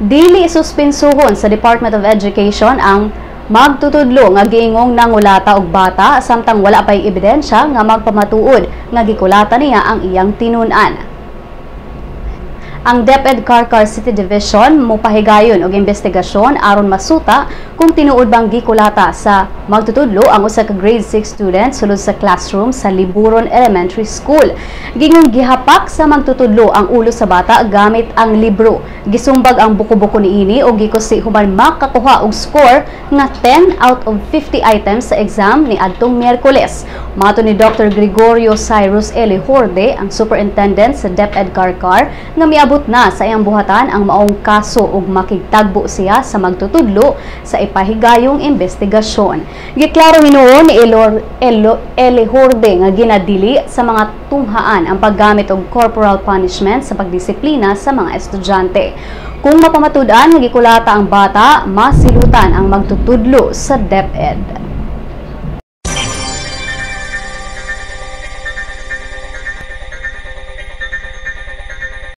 Dili suspinsuhon sa Department of Education ang magtutudlo nga giingong nangulata og bata samtang wala pay ebidensya nga magpamatuod nga gikulata niya ang iyang tinun-an. Ang DepEd Carcar City Division mopahigayon og investigasyon aron masuta kung tinuod bang gikulata sa magtutudlo ang usa ka grade 6 student sulod sa classroom sa Liburon Elementary School. Gingong gihapak sa magtutudlo ang ulo sa bata gamit ang libro. Gisumbag ang buko-buko niini og gikusi human makakuha og score nga 10 out of 50 items sa exam ni adtong Miyerkules. Mato ni Dr. Gregorio Cyrus L. Horde, ang superintendent sa DepEd Carcar, nga miabot na sa iyang buhatan ang maong kaso ug makigtagbo siya sa magtutudlo sa ipahigayong investigasyon. Giklaro hinuon ni Elejorde nga ginadili sa mga tunghaan ang paggamit og corporal punishment sa pagdisiplina sa mga estudyante. Kung mapamatud-an nga gikulata ang bata, masilutan ang magtutudlo sa DepEd.